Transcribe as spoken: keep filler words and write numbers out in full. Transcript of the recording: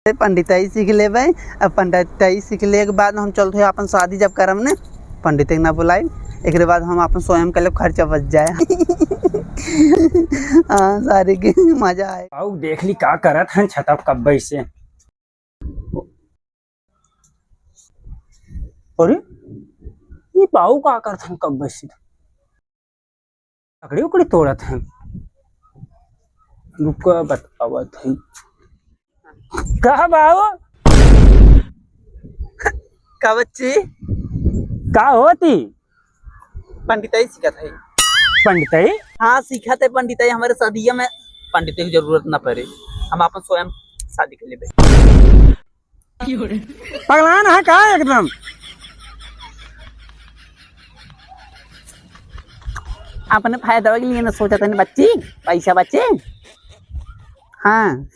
पंडिताई सीख लेबै। अब पंडिताई सीख ले के बाद हम चलत है अपन शादी जब करम ने, पंडित के ना बुलाई, एकरे बाद हम अपन स्वयं के लिए खर्चा बच जाए। हाँ, सारे के मजा आए। आओ देख ली का करत हैं छतप कब्बे से। अरे, ये बाऊ का करत हैं कब्बे से? लकड़ी उकड़ी तोड़त हैं। रुका, बतावत हैं। का बाऊ? का बच्ची? का होती? पंडिताई सीखत है। पंडिताई? हाँ, सीखत है पंडिताई। हमारे शादिया में पंडित की जरूरत ना पड़े, हम अपन स्वयं शादी कर लेबे। पगलान है का एकदम? अपने फायदा के लिए ना सोचत है बच्ची, पैसा बच्ची। हाँ।